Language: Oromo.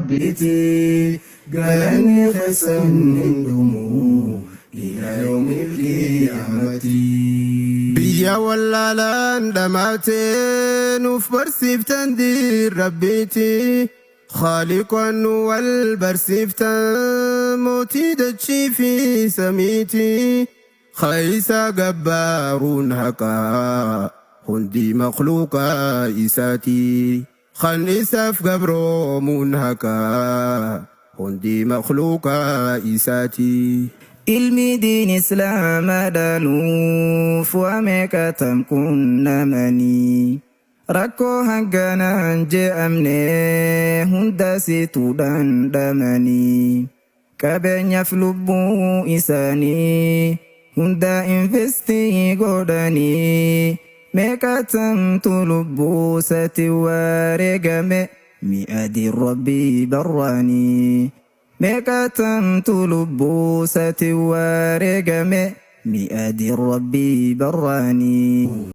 Rabbiiti. Galanni keessan hin dhumu ila yawmil qiyaamati. Biyya wallaalaan dhamaatee nuuf barsiiftan diin Rabbiiti. Khaaliqaan nu wal barsiiftan mootii dachii fi samiiti. Khaysa gabbaaruun haqaa hundi makhluuqa isaati. Kan isaaf gabroomuun haqaa hundi makhluuqa isaati. Ilmi diin Islaamaa nuuf waa meeqatam qunnamanii. Rakkoo hanganaan je'amne hunda situ dhandhamanii. Qabeenyaaf lubbuu isaanii hunda invest godhanii. Meeqatamtu lubbuu sati wareegame mi'a diin Rabbii barraanii. Meeqatamtu lubbuu sati wareegame mi'a diin Rabbii barraanii.